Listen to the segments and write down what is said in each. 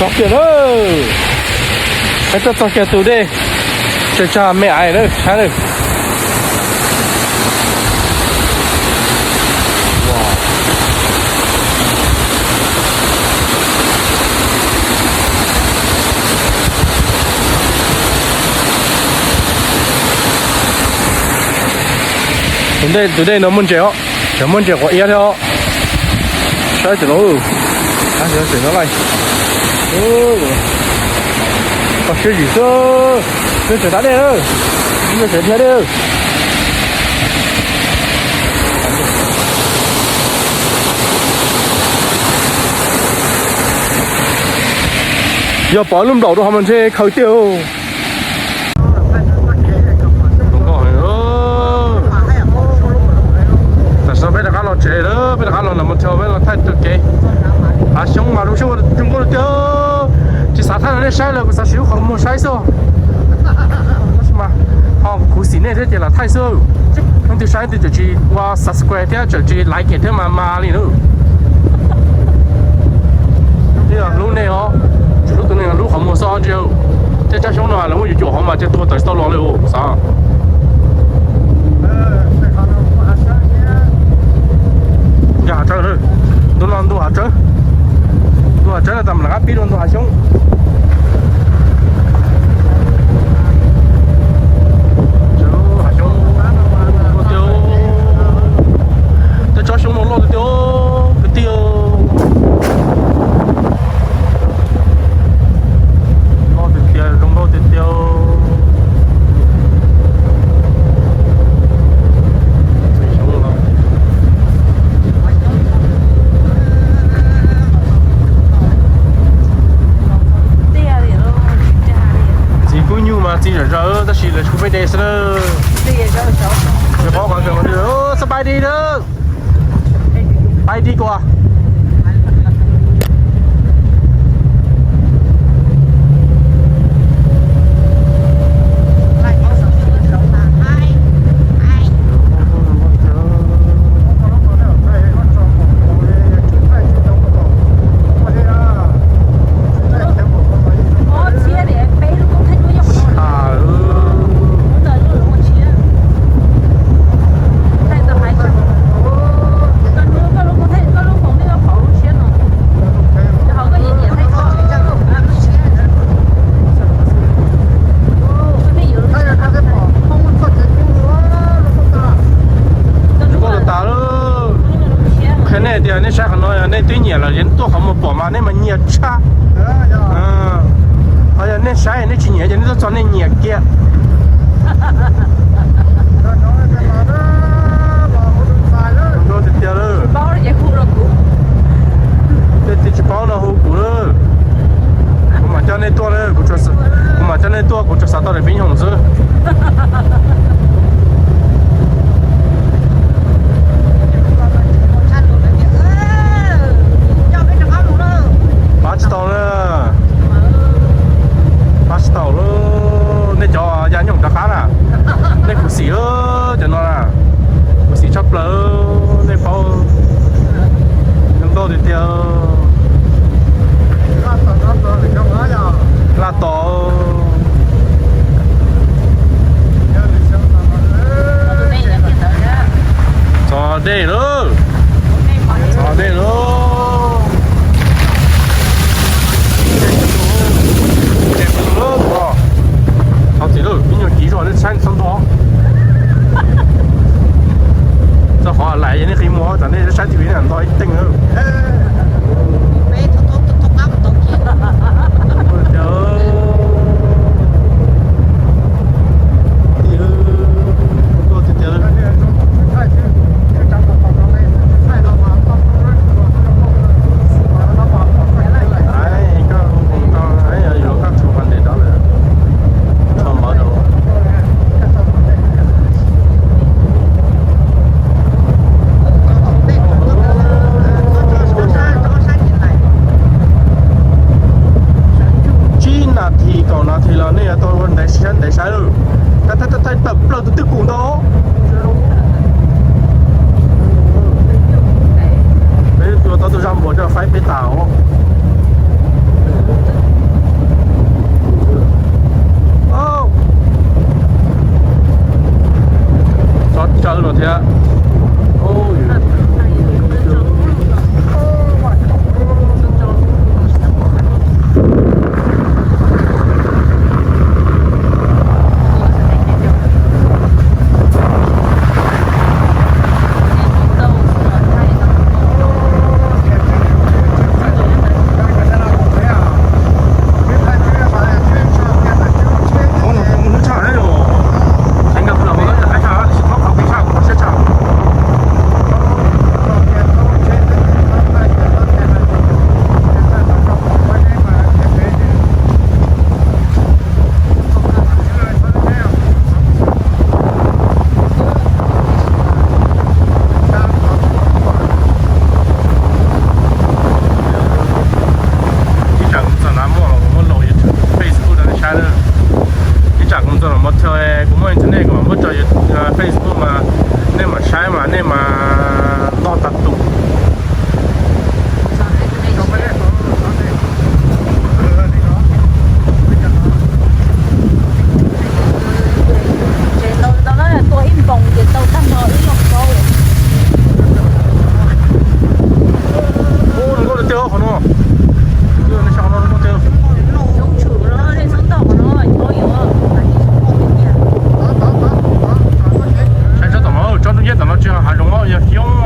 Txog kiag lawm, peb tuaj txog kiag tus dej, tsag tsag me aiv lawm sab lawm. Tus dej no muaj ntses os, tseem muaj ntses quav iab thiab os. Saib tus no, tus no laj, koj siab zim xwb, nws tseem tav dej lawm, nws tseem dhia dej. Yog pov lub nplaum rau hauv mas ntshe khaws tiag. Tam sim no peb rov qab los tsev lawm, peb rov qab los ntawm motel, peb los thaij tus kev. Hav xyoob mas zoo nkauj tiag, tsis xav thaij rau nej saib lawm, kuv xav siv lub qhov muag saib xwb. Tab sis mas ho khuv xim nej thiab ces lam thaij xwb. Leej twg saib leej twg tseem tsis ua subscribe thiab tseem tsis like thiab mas mas li na. Thiab hlub nej os, tsis hlub tus neeg, hlub qhov muag xwb ntsia. Tej tsab xyoob no lawv muab yuav cuam hov mas cia tuag tawm tsis tau los li os xav. Nkag hav tsawb, ntu no ntu hav tsawb, ntu hav tsawb no tas mam rov qab pib rau ntu hav xyoob. Hav xyoob, tej tsab xyoob no loj tiag tiag kwv tij. Loj tiag tiag, zoo nkauj tiag tiag. Txiv kub nyuj mas txiv zom zaws tab sis lawv tsis pub peb de xwb na. Sawv daws, สบายดี na. ไปดีกว่า Zoo nkauj tas tas lawm. Qhia nej tias nej saib qhov no yog nej twb nyiam lawm es tuaj qhov muag pom mas nej mas nyias tshaj. Ho yog nej saib nej tsis nyiam ces nej tuaj txog nej nyiam kiag. Zoo nkauj tiag tiag lawm. Tej tsis paub no hu kuv lawm. Kuv mam coj nej tuaj, kuv mam coj nej tuaj, kuv tsuas xav tau daim pib nyoog xwb. Pab tsis tau na, pab tsis tau lawm. Nej cov ya nyooj rov qab na, nej khuv xim lawm cov no na, khuv xim tshaj plaws, nej paub. Zoo nkauj tiag tiag. Laj tom. Txog dej lawm. Txog dej lawm. Thov txim lawm, ib nyuag kiv zog nej saib txhob ntog. Txog qhov lais nej qi muag tsam nej saib T V ntog ib teeg lawm. Tsib nas this kaum nas this los nej yuav tau ua ntev siab ntev saib lawm. Thaij thaij tawm plaws tus twj kum ntag. Peb yuav tau tus zaj npuas coj faib peb tas os. Qhov no, qhov no, saib tsob tom no, tsob ntoo yej tom no tsis hav zoov os, yog xyoob os.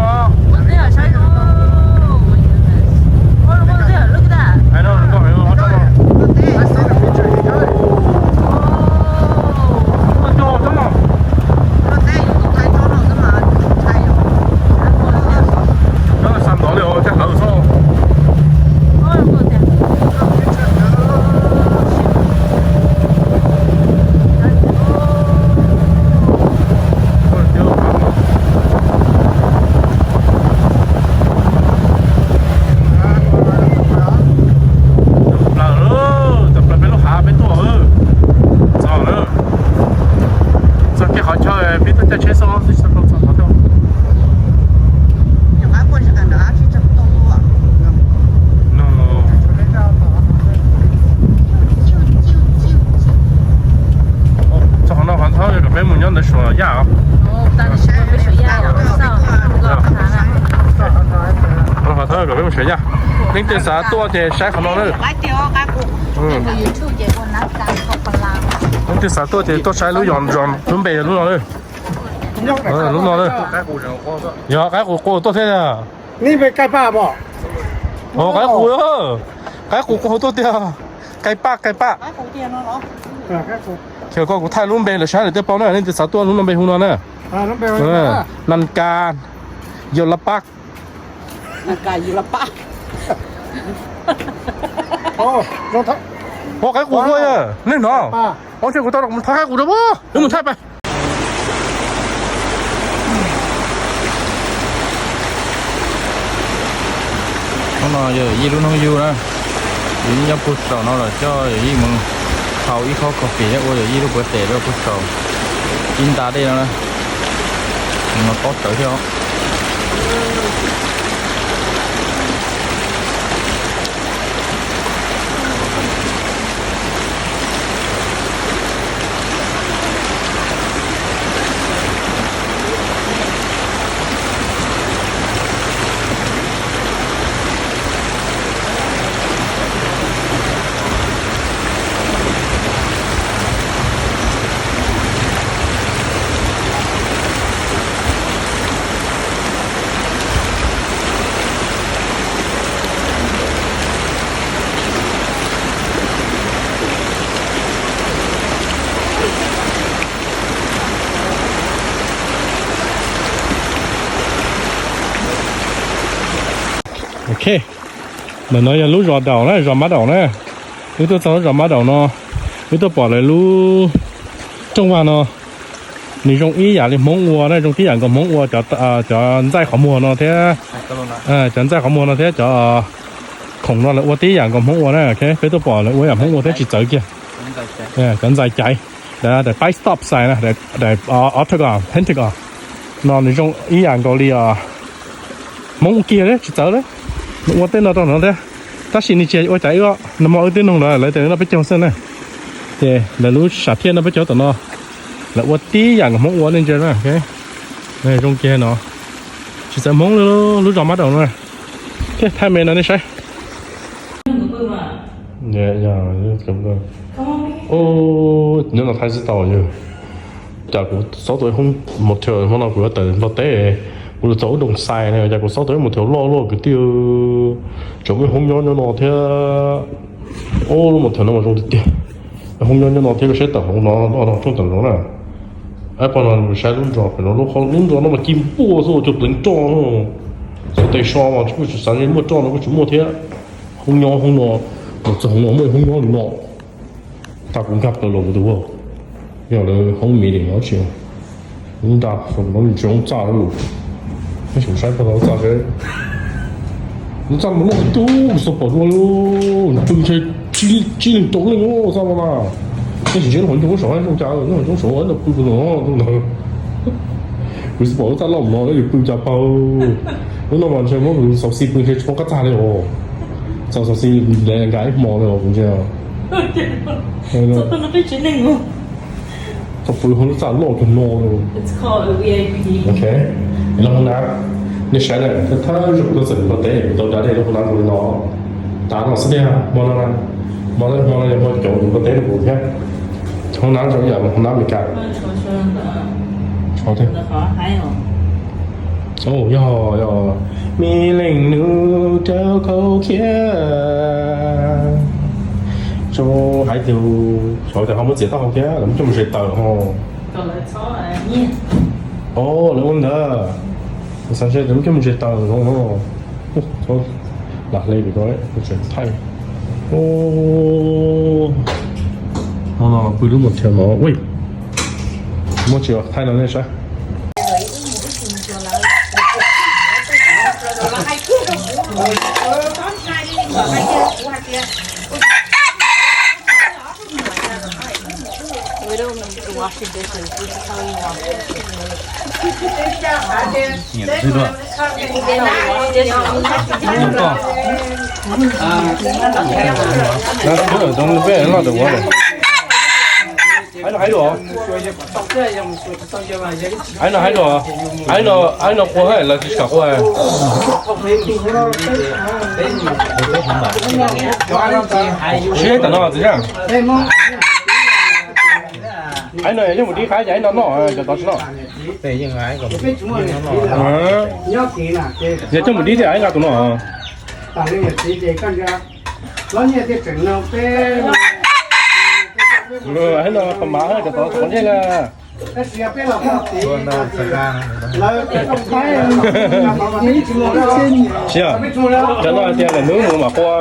Xa ntov li os, caj hawv xwb. Tawm plaws, tawm plaws peb lub hav peb tuaj. Txog lawm, txog kiag qhov chaw peb tuaj caij tsheb xwb, txog qhov tuaj. Txog qhov no qhov thawb kom peb mus nyob ntawd Suav Yaj os. Qhov thawb kom peb mus Suav Yaj. Leej twg xav tuaj ces saib qhov no na. Leej twg xav tuaj ces tuaj saib lub, yog lub npe yog lub no na. Lub no na. Yog qaib qus qua tuaj thiab. Qaib qus, qaib qus qua tuaj tiag. Qaib paj, qaib paj. Koj kuv thaij lub npe lawm saib lawm thiaj paub na, leej twg xav tuaj lub no npe hu no na. Naj kas yus la paj. Qaib qus qua, nej no. Ua ntej kuv tau los thov qaib qus rau, wb mus thaij pais. Hnub no yog yawm yij lub hnub yug na, yawm yij nyob puag saum no los coj yawm yij mus hau ib khob coffee thiab ua yawm yij lub birthday rau puag saum ib nta dej no na. Mus no tob rawv thiab os. Ok, ntawm no yog lub zos Daum na, zos Mab Daum na. Wb tuaj txog lub zos Mab Daum no, wb tuaj pom lawv lub rooj vag no, nws zoo ib yam li Hmoob ua na, zoo tib yam nkaus Hmoob ua, cov ntxaij qhov muag no thiab, cov ntxaij qhov muag no thiab cov khoom no lawv ua tib yam nkaus Hmoob ua na. Peb tuaj pom lawv ua yam Hmoob ua thiab tsis txawv kiag. Cov ntxaij caiv, daim paib stop sign na, daim octagon, pentagon no nws zoo ib yam nkaus li Hmoob ua kiag thiab tsis txawv li. Nws ua tej no rau no thiab, tab sis nws tsis ua cas ib, no mas wb twb nug lawv, lawv tias noj peb caug xwb na. Ces lawv lub sam thiaj noj peb caug tom no, lawv ua tib yam nkaus Hmoob ua nej ntsia na. Zoo kiag no, tsis txawv Hmoob li lub zos Mab Daum no. Thiab thaij me no nej saib. Nyob no thaij tsis tau yog. Cas kuv xob tau ib hoob motel, hmo no kuv yuav tawm nplog teb, kuv los txog ub Doos Xais na, cas kuv xob tau ib motel loj loj kwv tij, tseem muaj hoob nyob nyob no thiab. Ob lub motel no mas zoo tiag tiag. Hoob nyob nyob no thiab, koj saib tawm hauv no, no rooj tawm no na. Ab, pog no saib lub zos pem no, lub zos no mas ci npuaj xwb, cog pleev roj. Xov tes so mas kuj tsis xav muaj roj no kuj tsis muaj thiab. Hoob nyob hoob no, mus txog hoob no muaj hoob nyob li no. Tag kuv nkag plaws los kuv tus, yog lawv hoob miv li no tsis, lub nra no tsis hoob txaj lawm. Tab sis saib pog no lub txaj seb, lub txaj mas loj tiag, kuv txawm pom dua, pw ntshe tsib leeg rau leej txaj no na. Tab sis ntshe lub hauv ncoo saum zoo cas, lub hauv ncoo saum ntawd pw ntawd ntawd. Kuv txawm pom lub txaj loj no yus pw cas pawg. Lub no mas ntshe muab kuv xauv xi pw ntshe tsis poob qab txaj li os. Txawm xauv xi le nkag ib hmo li os kuv ntsia. Txawm pw hauv lub txaj loj kawg no. Ok, no na. Nej saib na, thawj thawj zaug kuv tuaj txog kuv teb kuv tau da dej lub hoob nab zoo li no. Tav no xwb tiag, hmo no, hmo no yog hmo caum kuv teb rau kuv thiab. Hoob nab zoo ib yam hoob nab Amelikas. Yog, yog, me leej nus rau khaub khiab. Tso hais tias xyov tias ho muab txiav taub hau thiab, lawv muab coj mus zes taws ho. Os, lawv ua ntawd. Kuv xav ntshe lawv muab coj mus zes taws no. Lam hle pem ko, kuv tseem thaij. Hmo no pw lub mos thiab no, muab tsis thaij no nej saib. Aiv no hais lus, aiv no, aiv no qua hab lawv tsis kam qua. Sib tam no txiv zaj. Aiv no yog mus dib qab ces aiv no noj, cov tod tsis noj. Yog coj mus dib thiaj aiv nqa tus no. Aiv no qhov mav cov tod qhov nyiaj na. Tsis yog, cov no hais tias lawv hnub mus mam qua.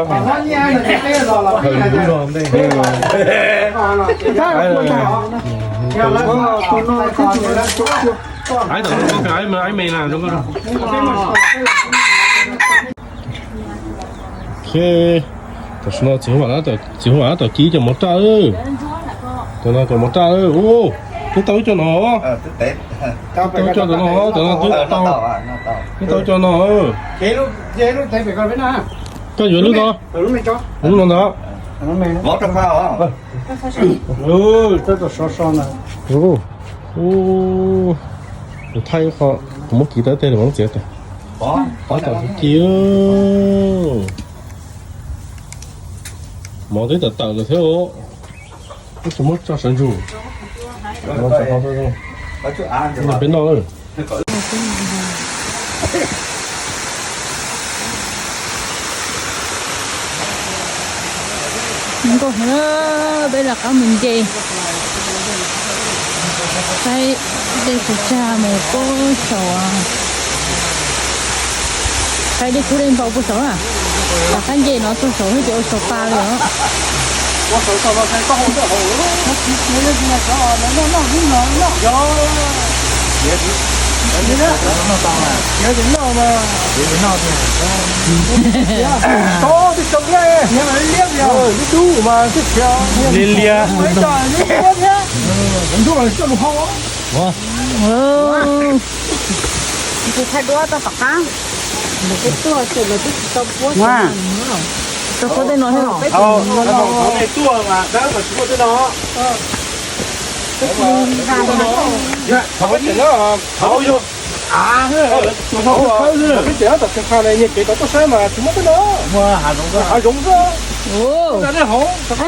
Aiv me na. Tam sim no txiv huab, txiv huab tom kib cov mov raj. Cov no cov mov raj. Twb tau ib co no. Twb tau ib co no, cov no twb tau. Twb tau ib co no. Koj yuav lub no. Lub no ntag. Kuv thaij qho, kuv muab kiv tau tej, muab txiav tas. Pov tom kiv. Mov twb tawm tawm lawm thiab. Wb tsis muab tso sawv ntsug. Peb noj lawm. Nkauj heev, peb rov qab mus nce. Saib tej tsuas tsag mus puag saum, saib dej kub dej npau puag saum na. Rov qab nce no txog saum ces ua saum pa li os. Liab liab. Tus thaij duab tau tom qab. Tau puab tej no thiab los? Peb tseem nyob tom tsev kha ne, nyias kev tau tuaj saib mas tsis muaj tej no. Hav zoov xwb.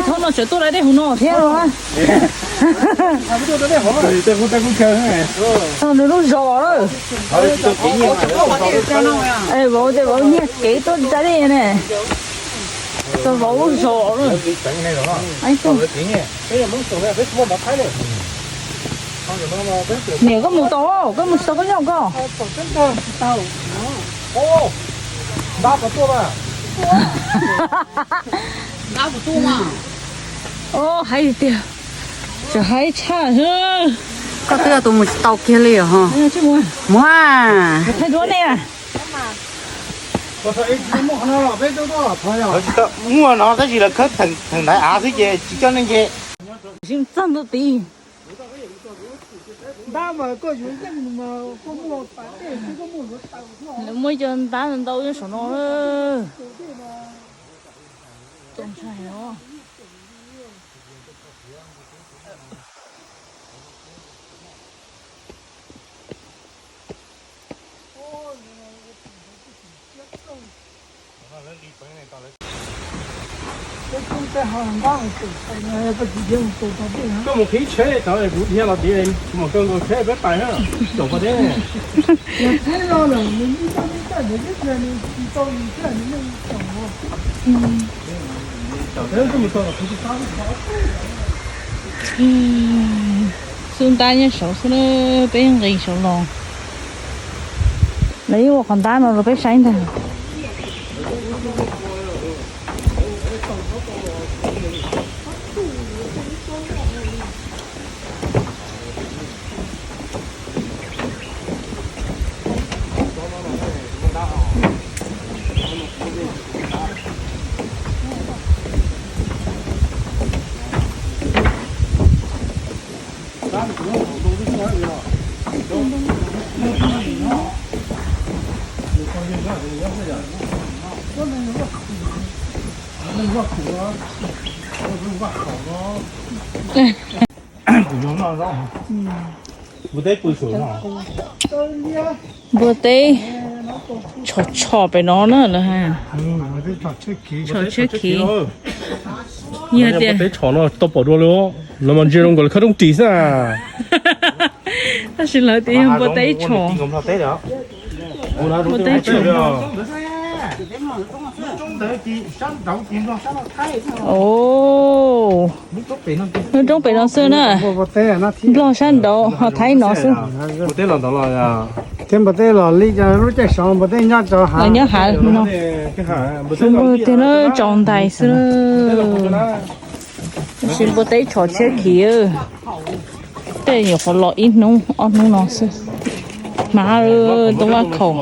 Thaum no tseem tuaj da dej hauv no thiab los? Nws lub zos lawm. Vauv ces vauv nyiag kev tuaj da dej ne. Txog vauv lub zos lawm. Niam koj mus tau, koj mus tsis tau koj nyob koj. Hais tiag, tseem hais tshaj. Koj twb yog tus mus tsis tau kiag li os. Muab. Thaij duab nej. Muaj no tab sis lawv khawb theem ntaiv av xwb ces tsis coj nej nce. Txog ntua tid. Lawv muaj ib co ntab ntau nyob saum no. Koj mus qhib tsheb tod kuv dhia los tias tsis mam kawg nkaus tsheb peb pais na, caum pas deb. Xub ntab nyob saud xwb na, peb nqis saud los. Lawv yeej ua qhov ntab no rau peb saib ntag. Npua teb tshom tshom pem no na lawv hais. Tshom tsheb khiv. Yog tias tshom no tau pom dua li, lawv mas ntsia zoo nkaus li khawb roob ris xwb. Tab sis lawv tias yog npua teb tshom. Npua teb tshom. Hnub roob pem no xwb na. Nplog sab nraud ho Thaib no xwb. Thiab npua teb los li cas lub caij sov npua teb nyob rau hav, nyob hav no. Tiag na, tsaus ntais xwb. Tab sis npua teb tshom tsheb khiv. Tej nyuam qhuav los ib hnub ob hnub no xwb. Hmab, tub vaj khaum.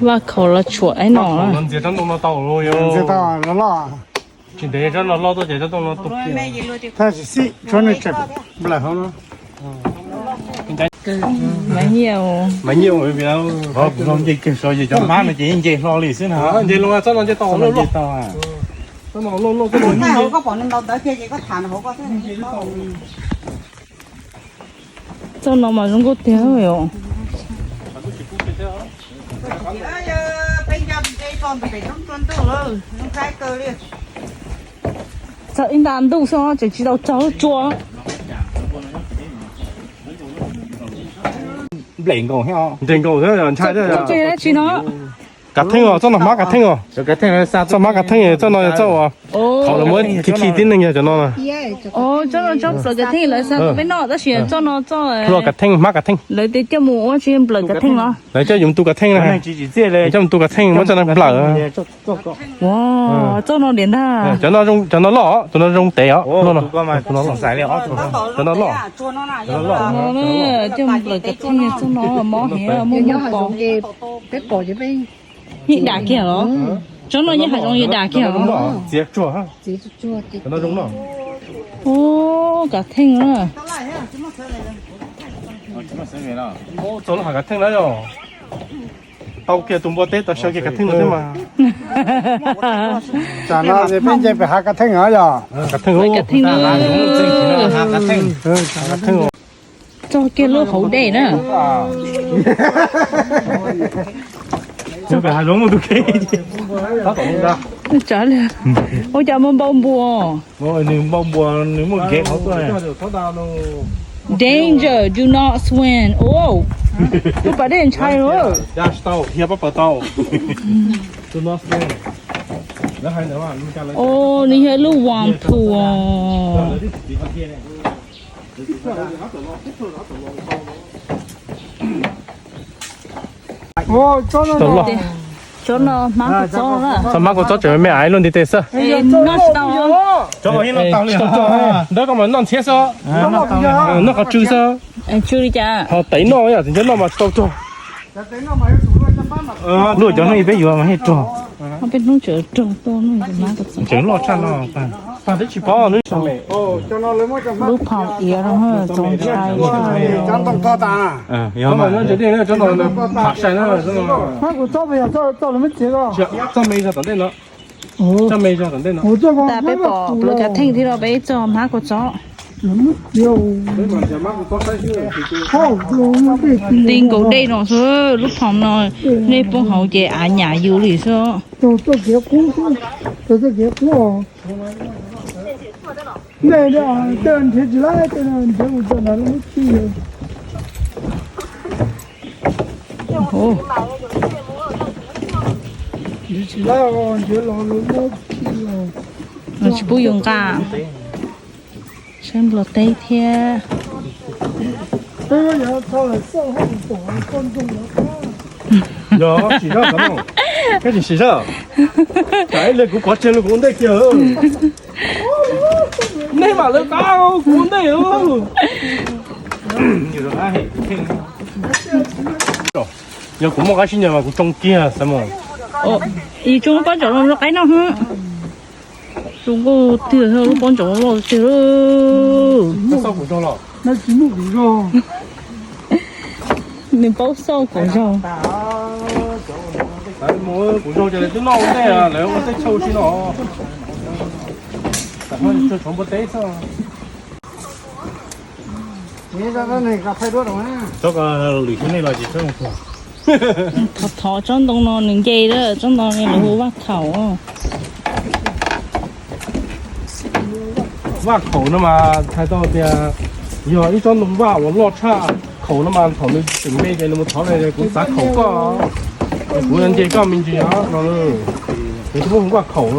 Vaj khaum los tshuam ib no. Tsis ntev tsob no loj tuaj ces tsob no tu. Tab sis xij tshuav nws tseem nplawm hauv no. Mas nyiaj, mas nyiaj, kuv nce kiag so ces cov hmab no ces nce hlo li xwb na. Nce los tsob no nce tau, nce tau. Tsob no mas zoo nkauj tiag os. Txog ib nta ntuj xwb tseem tsis tau tsaug tsua. Nplem nkaus, nplem nkaus thiab ntshai thiab. Kav theej os, tsob no hmab kav theej os. Tsob hmab kav theej, tsob no yog tsob uas thaum lawv muab khi khi tib neeg yog cov no na. Tsob no tsob nplawm kav theej lawv xa rau peb noj tab sis tsob no tsob hluas kav theej, hmab kav theej. Lawv tias coj mus ua tsis nplawm kav theej los? Lawv coj yus mus tu kav theej na. Coj mus tu kav theej muab tsob no nplawm. Tsob no diam ntag. Cov no loj, cov no zoo tev os. Cov no loj. Coj mus nplawm kav theej, tsob no mob heev, muaj mob pos. Peb pom ces peb yeej dam kiag los? Tsob no yeej hav zoov yeej dam kiag los? Txiav tsuag, txiav tsuag. Ub, kav theej na. Txog lub hav kav theej na yog. Tau kiag tus npua teb tau xyaw kiag kav theej no thiab mas. Tsam no ces peb nce pem hav kav theej os yog. Kav theej, kav theej. Txog kiag lub hauv dej na. Ua cas muaj npau npua? Nws npau npua, nws muaj kev hauv tuaj. Danger, do not swim. Ub, lub pas dej ntshai lawm. Ub, nws yog lub whale pool. Tau loj. Tsob no hmab kua txob na. Tsob hmab kua txob tseem me me aiv luaj nti tes xwb. Noj tsis tau. Ntawd koj mas noj ntxhiab xwb. Noj qhov tsw xwb. Tsw li cas? Ho tev noj yom, tsis nco noj mas tsis tau tuag. Luaj cov hnub peb yuav mas yeej rog. Peb hnub tseem rog tuaj, tseem loj tshaj no. Pag twb tsis paub. Lub phom iav no txaus ntshai. Tsob me zog tom ntej no. Tsob me zog tom ntej no. Tas peb pom plawv kav theej thiab los peb txog hmab kua txob. Ti nkaus dej no xwb, lub phom no nej poob hauv ces av nyam yus li xwb. Tsis pub yus nqa. Saib nplog teb thiab. Yog sim zog, koj tsis sim zog. Tsam ib li kuv pov tseg los kuv ua ntej kiag. Nej mam lawv qab kuv ua ntej. Yog kuv muaj qab sib ncaws mas kuv tsoo kiag xav mas. Yus tsoo pob ntsaum no qaib noj hwb. Zoo nkauj tiag, lub pob ntsaum loj tiag. Nws paub xauj kuv zaug. Kuv zaug ces lawv twb noj ua ntej, lawv ua tej chaw si no. Tshuav npua teb xwb. Txhob lwm xyov nej los ces txhob mus tuag. Thov thov tsob ntoo no nws nce lawm, tsob ntoo no lawv hu vaj khaum. Vaj khaum no mas hais tau tias yog ib tsob ntoo vaj uas loj tshaj. Khaum no mas thaum nws tseem me ces nws mus thov tias kuv xav khaum koj, kuv yuav nce koj me ntsis os no. Nws twb muab hu vaj khaum.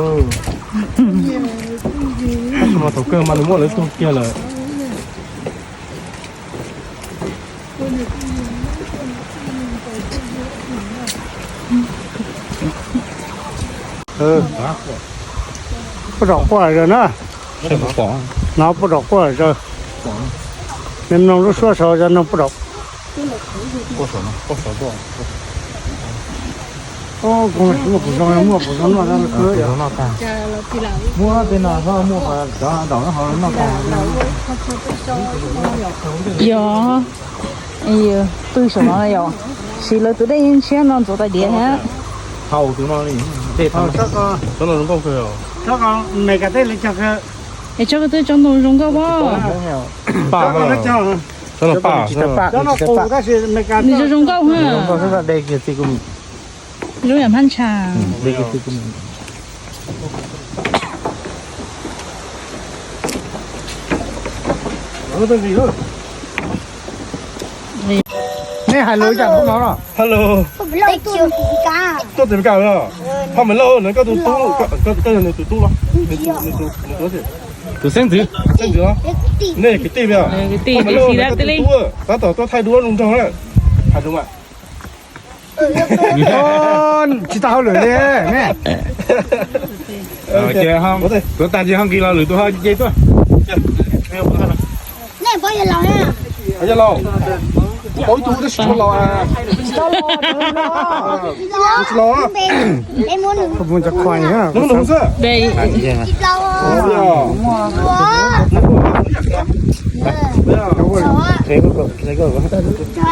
Tab sis mas thaum kawg mas nws muab lawv tuag kiag lawm. Puab zaum quaj zaws na. No puab zaum quaj zaws. Nej mloog lub suab saud, yog noog puab zaum. Muaj kuv zoo, muaj kuv zoo noj no. Muab tej no muaj cov daum no ho noj tag. Yog, pw saum no yom. Siv lawv tus dej yeej ntshiab no ntxuav tais diav thiab. Thaum tus no li, dej thaum no zoo nkauj kawg. Es tsob ko twb tsob ntoo zoo nkauj pob. Paj, tsob no paj, nws zoo zoo nkauj ha. Zoo yam hmab ntsha. Nej hais lus cas no no? Hello. Tuaj tim Meskas los? Phaj Mes Lauj no koj tus tub, koj yog nws tus tub los? Tus xeeb ntxwv. Xeeb ntxwv los? Nej kwv tij, Phaj Mes Lauj no koj tus tub, tab tom tuaj thaij duab zoo nraug na. Hais zoo mas. Tsis tau hauj lwm li ne. Tuav tag nrho ho nqis los lwm tus ho nce tuaj. Yog laus, kuv paub ib tug tab sis tsis laus. Tsis laus. Hnub nws xwb.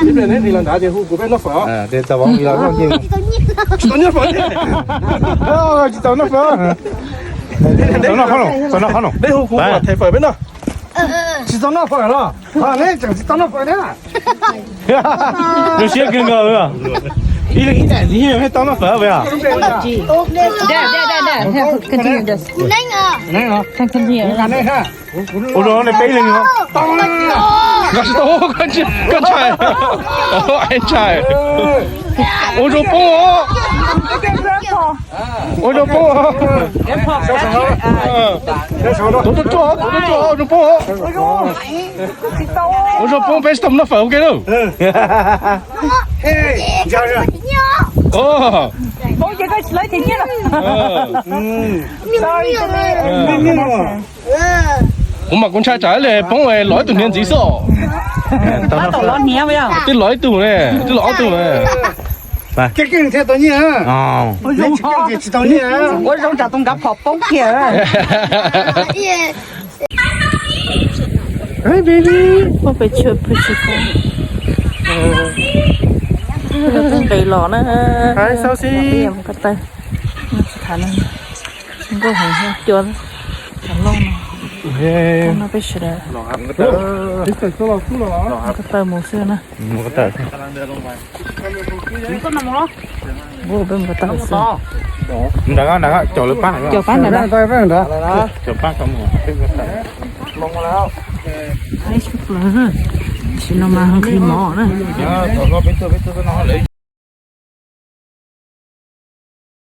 Ib pliag neb nqis los nrad ces hu kuv peb noj fawm. Tsis tau nyiaj fawm. Tsis tau noj fawm. Neb hu kuv them fawm peb noj. Tsis tau noj fawm los? Neb tseem tsis tau noj fawm na. Zoo siab kawg nkaus. Ib leeg ib daim ntxiv peb tau noj fawm peb os. Ua zoo nej peb leeg os. Nkag tsis tau, koj ntshai, ntshai. Ua zoo poob os. Ua zoo poob os. Tuav tuaj tsuag, tuav tuaj tsuag, ua zoo poob os. Ua zoo poob, peb tsis tau noj fawm ua ke lauj. Kuv mas kuv ntshai tsam li poob los ib tug hniav ntxiv xwb. Twb los ib tug ne, twb los ob tug ne. Keej keej thiaj tau nyiaj. Ua zoo tsam tus nkav phom poob kiag. Peb tshua pw tsis tau. Nqis los na. Ko taw, tsis tham, nkauj heev, cua tham loj no. No peb sawv daws ko taw mus xwb na. Mus ko taw. Peb mus ko taw xwb. Nrad, nrad, caum lawv pab, caum pab nrad. Caum pab tau mus. Tab sis no mas nqhis mov na.